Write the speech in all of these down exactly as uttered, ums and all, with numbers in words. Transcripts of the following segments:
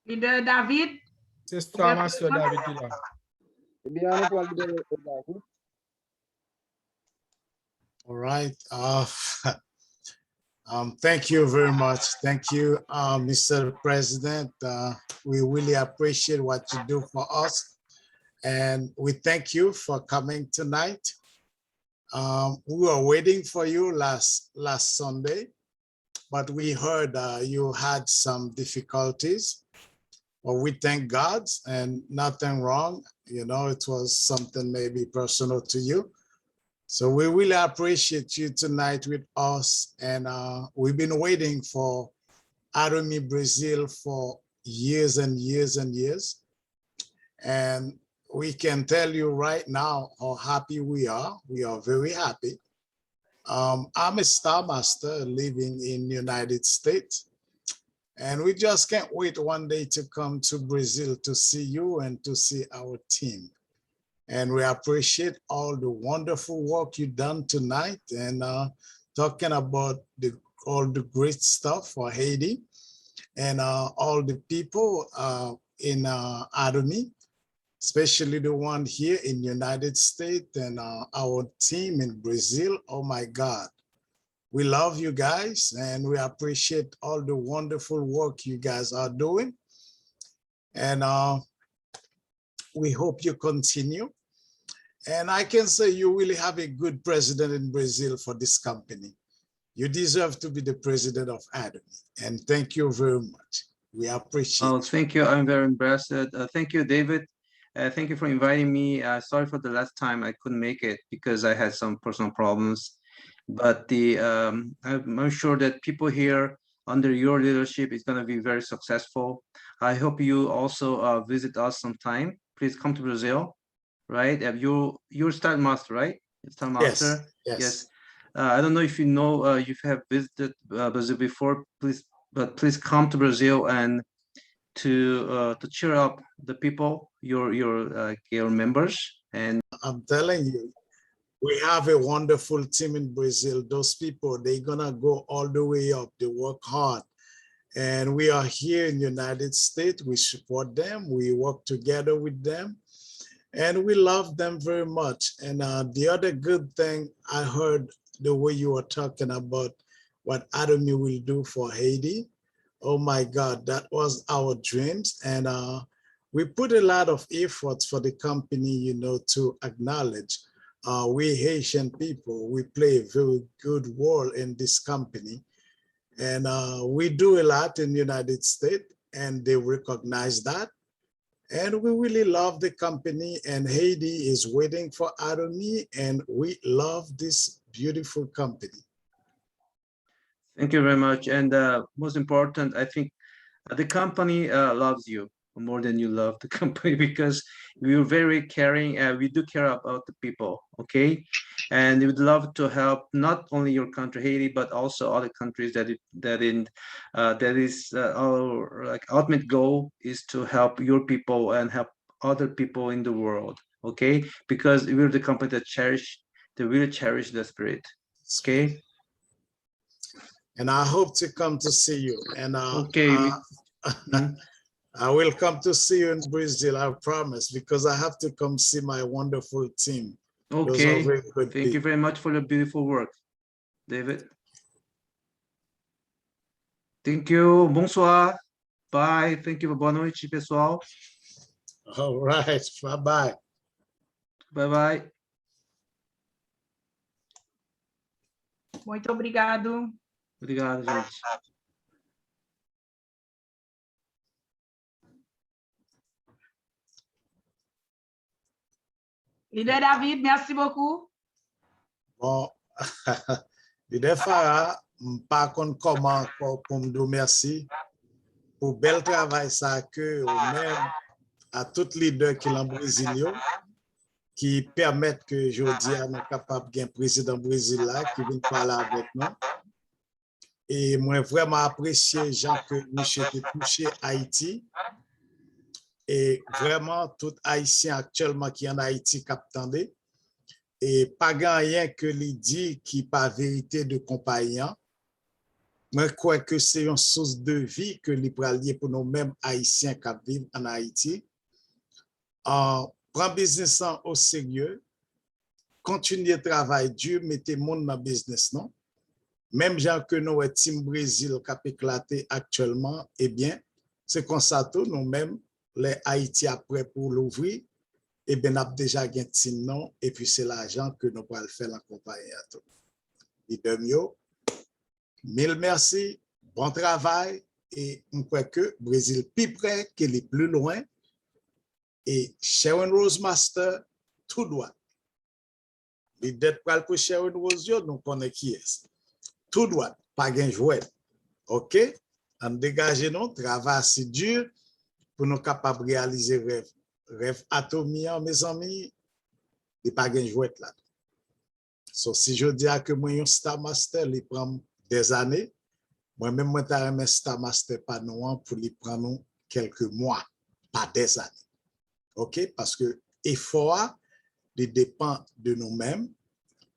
Lidè David, Se Star Master David ki la. Ebyen, nou pral libere David. All right. Uh, um, thank you very much. Thank you, uh, Mister President. Uh, we really appreciate what you do for us. And we thank you for coming tonight. Um, we were waiting for you last last Sunday, but we heard uh, you had some difficulties. But we thank God and nothing wrong. You know, it was something maybe personal to you. So we really appreciate you tonight with us. And uh, we've been waiting for Adomi Brazil for years and years and years. And we can tell you right now how happy we are. We are very happy. Um, I'm a Star Master living in United States. And we just can't wait one day to come to Brazil to see you and to see our team. And we appreciate all the wonderful work you done tonight and uh, talking about the all the great stuff for Haiti and uh, all the people uh, in uh, Adomi, especially the one here in United States and uh, our team in Brazil. Oh my God. We love you guys and we appreciate all the wonderful work you guys are doing. And uh, we hope you continue. And I can say you really have a good president in Brazil for this company. You deserve to be the president of Adomi. And thank you very much. We appreciate Oh, thank you. I'm very impressed. Uh, thank you, David. Uh, thank you for inviting me. Uh, sorry for the last time I couldn't make it because I had some personal problems. But the um, I'm, I'm sure that people here under your leadership is going to be very successful. I hope you also uh, visit us sometime. Please come to Brazil, right? Uh, you you're Star Master, right? Star Yes, Master. yes. Yes. Uh, I don't know if you know uh, if you have visited uh, Brazil before. Please, but please come to Brazil and to uh, to cheer up the people, your your uh, your members, and I'm telling you, we have a wonderful team in Brazil. Those people, they're gonna go all the way up. They work hard. And we are here in the United States. We support them. We work together with them. And we love them very much. And uh, the other good thing I heard the way you were talking about what Adomi will do for Haiti. Oh my God, that was our dreams. And uh, we put a lot of efforts for the company, you know, to acknowledge uh, we Haitian people, we play a very good role in this company. And uh, we do a lot in the United States, and they recognize that. And we really love the company, and Haiti is waiting for Adomi, and we love this beautiful company. Thank you very much. And uh, most important, I think uh, the company uh, loves you more than you love the company because you're very caring. Uh, we do care about the people, okay? And we would love to help not only your country, Haiti, but also other countries that it, that in uh, that is uh, our like ultimate goal is to help your people and help other people in the world, okay? Because we're the company that cherish, that really cherish the spirit, okay? And I hope to come to see you. And uh, Okay. uh, I will come to see you in Brazil, I promise, because I have to come see my wonderful team. Those are Okay. Very good Thank you people. Very much for the beautiful work, David. Thank you. Bonsoir. Bye. Thank you. Boa noite, pessoal. All right. Bye bye. Bye bye. Muito obrigado. Obrigado, gente. Lidè David, merci beaucoup. Bon, Lidè Farah, m pa konn kòman ankò pou m di w mèsi pou bèl travay sa ke ou menm a tout lidè ki lan Brezil yo, ki pèmèt ke jodi a nou kapab gen prezidan Brezil la ki vin pale avèk nou. E mwen vrèman apresye jan ke misye te touche Ayiti. E vrèman, tout Ayisyen aktyèlman ki ann Ayiti k ap tande, e pa gen anyen ke li di ki pa verite de konpayi an. Mwen kwè ke se yon sous de vi ke li pral ye pou nou menm Ayisyen k ap viv ann Ayiti. Ah, pran biznis lan o serye, kontinye travay di, mete moun nan biznis nou. Menm jan ke nou wè team Brezil k ap eklate aktyèlman, ebyen, se konsa tou nou menm, lè Ayiti ap prè pou louvri, ebyen, n ap deja gen team nou, epi se lajan ke nou pral fè lan konpayi a tou. Lidè m yo, mil mèsi, bon travay, e m kwè ke Brezil pi prè ke li pli lwen, e Sharon Rose Master, tou dwat. Lidè k pral pou Sharon Rose yo, nou konnen kiyès. Tou dwat, pa gen jwèt. Oke? Ann degaje nou, travay asidi pou nou kapab reyalize rèv. Rèv Atomy an, mezanmi, li pa gen jwèt la. So, si jodi a ke mwen yon Star Master, li pran m dèzane, mwen menm mwen ta renmen Star Master pa nou an pou li pran nou kèlke mwa, pa dèzane. Oke? Paske efò a, li depann de nou menm,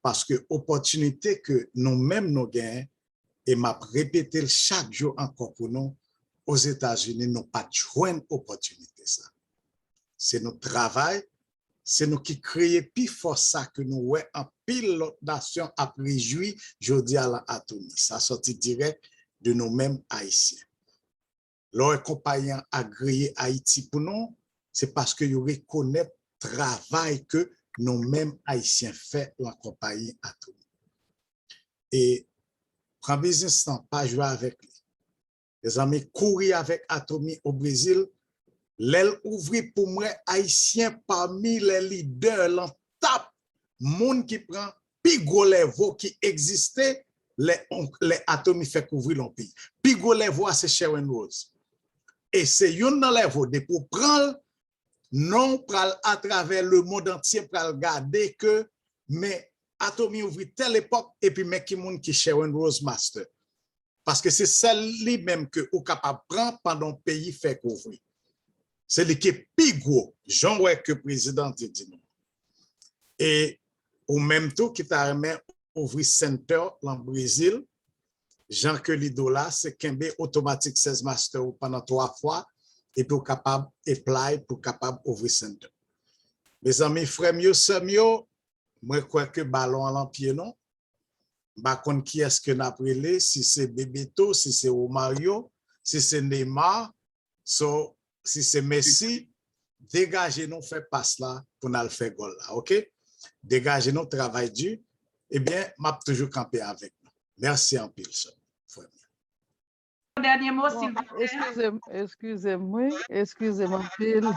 paske opòtinite ke nou menm nou genyen, e m ap repete l chak jou ankò pou nou, Ozetazini, nou pa t jwenn opòtinite sa. Se nou travay, se nou ki kreye pi fò sa ke nou wè anpil lòt nasyon ap rejwi jodi a lan Atomy. Sa sòti dirèk de nou menm Ayisyen. Lè w wè konpayi an agreye Ayiti pou nou, se paske yo rekonèt travay ke nou menm Ayisyen fè lan konpayi Atomy. E pran biznis lan, pa jwe avèk li. Mezanmi, kouri avèk Atomy o Brezil. Lè l ouvri pou mwen, Ayisyen pami lè lidè lan top moun ki pran pi gwo lèvo ki egziste lè, lè Atomy fèk ouvri l on peyi. Pi gwo lèvo a se Sharon Rose. E se youn nan lèvo, depi w pran l, non w pral atravè lemond antye pral gade ke men Atomy ouvri tèl epòk, epi men ki moun ki Sharon Rose Master. Paske se sèl li menm ke ou kapab pran pandan yon peyi fèk ouvri. Se li ki pi gwo, jan w wè ke prezidan te di nou. E ou menm tou ki ta renmen ouvri center lan Brezil, jan ke li di w la, se kenbe otomatik sèz master ou pandan twa fwa, epi w kapab apply pou kapab ouvri center. Mezanmi, frè m yo, sè m yo, mwen kwè ke balon an lan pye nou. M pa konn kiyès ke n ap rele, si se Bebeto, si se Romario, si se Neymar, so, si se Messi, degaje nou fè pas la pou n al fè gòl la, oke? Degaje nou, travay di. Ebyen, m ap toujou kanpe avèk nou. Mèsi anpil, sè m, frè m. Dènye mo, silvouplè. Eskize m, eskize m, wi. Eskize m anpil.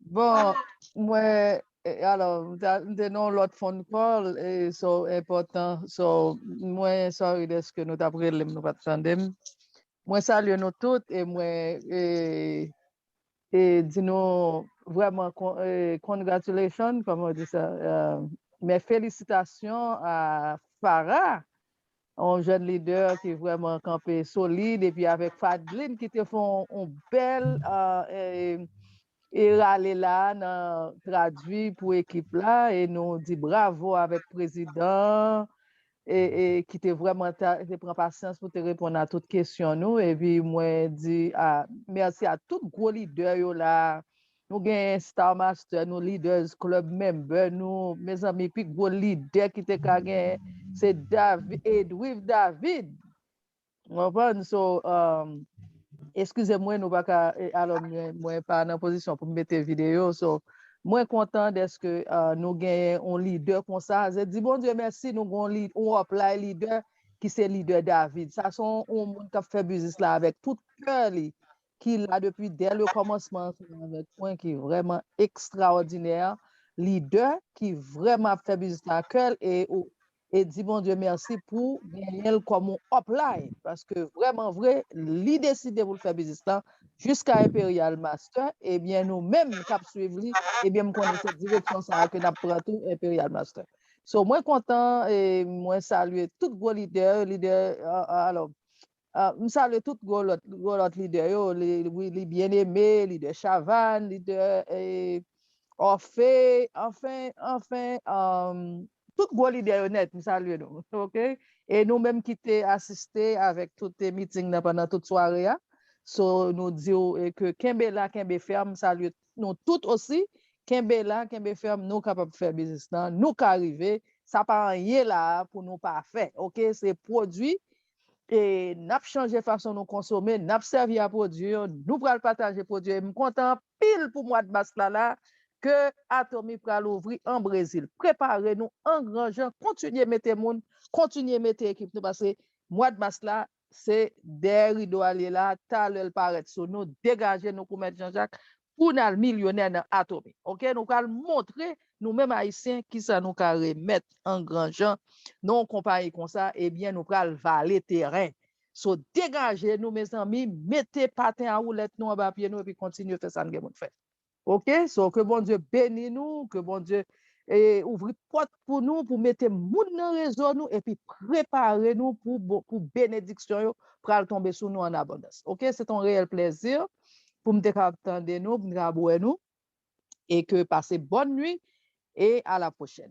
Bon, mwen, e, alò, m ta- m te nan yon lòt phone call, e, so, enpòtan. So, mwen, sorry dèske nou t ap rele m, nou pa t tande m. Mwen salye nou tout, e mwen, e, e di nou vrèman con- e, congratulations, kòman yo di sa, e, mes félicitations à Farah, yon jèn lidè ki vrèman kanpe solid, epi avèk Fadlin ki te fè yon, yon bèl, e, e, e rale la nan tradui pou ekip la, e nou di bravo avèk prezidan, e, e ki te vrèman ta- te pran pasyans pou te reponn a tout kesyon nou, epi mwen di a, mèsi a tout gwo lidè yo la, nou gen Star Master, nou Leaders Club member, nou, mezanmi, pi gwo lidè ki te ka gen, se Davi- Edwige David. Ou konprann? So, um, eskize mwen, nou pa ka, e, alò, mwen, mwen pa nan pozisyon pou m mete videyo. So, mwen kontan dèske, uh, nou genyen yon lidè konsa. Se di Bondye mèsi, nou gen yon li- yon upline lidè ki se lidè David. Sa se yon, yon moun k ap fè biznis la avèk tout kè li, ki la depi dè le kòmansman ansanm avèk mwen, ki vrèman ekstraòdinè, lidè ki vrèman ap fè biznis la ak kè l, e, e di Bondye mèsi pou genyen l kòm yon upline, paske vrèman vre, li deside pou l fè biznis la jiska Imperial Master, ebyen nou menm k ap swiv li, ebyen m konnen se direksyon sa a ke n ap pran tou, Imperial Master. So, mwen kontan, e mwen salye tout gwo lidè, lidè, a- a- alò, a, m salye tout gwo lòt, gwo lòt lidè yo, li, wi, li byen eme, lidè Chavannes, lidè, e, Orphée, anfen, anfen, um, tout gwo lidè yo nèt, m salye nou, oke? E nou menm ki te asiste avèk tout miting nan pandan tout sware a, so nou di w ke kenbe la, kenbe fèm, salye nou tout osi, kenbe la, kenbe fèm, nou kapab fè biznis lan, nou ka rive, sa pa anyen la a pou nou pa fè, oke? Se pwodui, e n ap chanje fason nou konsome, n ap sèvi a pwodui yo, nou pral pataje pwodui yo. M kontan anpil pou mwa de mas la la, ke Atomy pral ouvri an Brezil. Prepare nou an gran jan, kontinye mete moun, kontinye mete ekip nou, paske mwa de mas la, se dèyè rido a l ye la, talè l parèt sou nou, degaje nou pou Mèt Jean Jacques, pou n al milyonè nan Atomy. Oke, nou pral montre nou menm Ayisyen kisa nou ka remèt an gran jan nan yon konpayi konsa, ebyen nou pral vale teren. So degaje nou mezanmi, mete paten a woulèt nou anba pye nou epi kontinye fè sa n gen pou n fè. Oke, so ke Bondye beni nou, ke Bondye e ouvri pòt pou nou, pou mete moun nan rezo nou, epi prepare nou pou, pou benediksyon yo pral tonbe sou nou an abondans. Oke, se yon reyèl plèzi pou m te ka tande nou, pou m te ka wè nou, e ke pase bòn nwi, e a la pwochèn.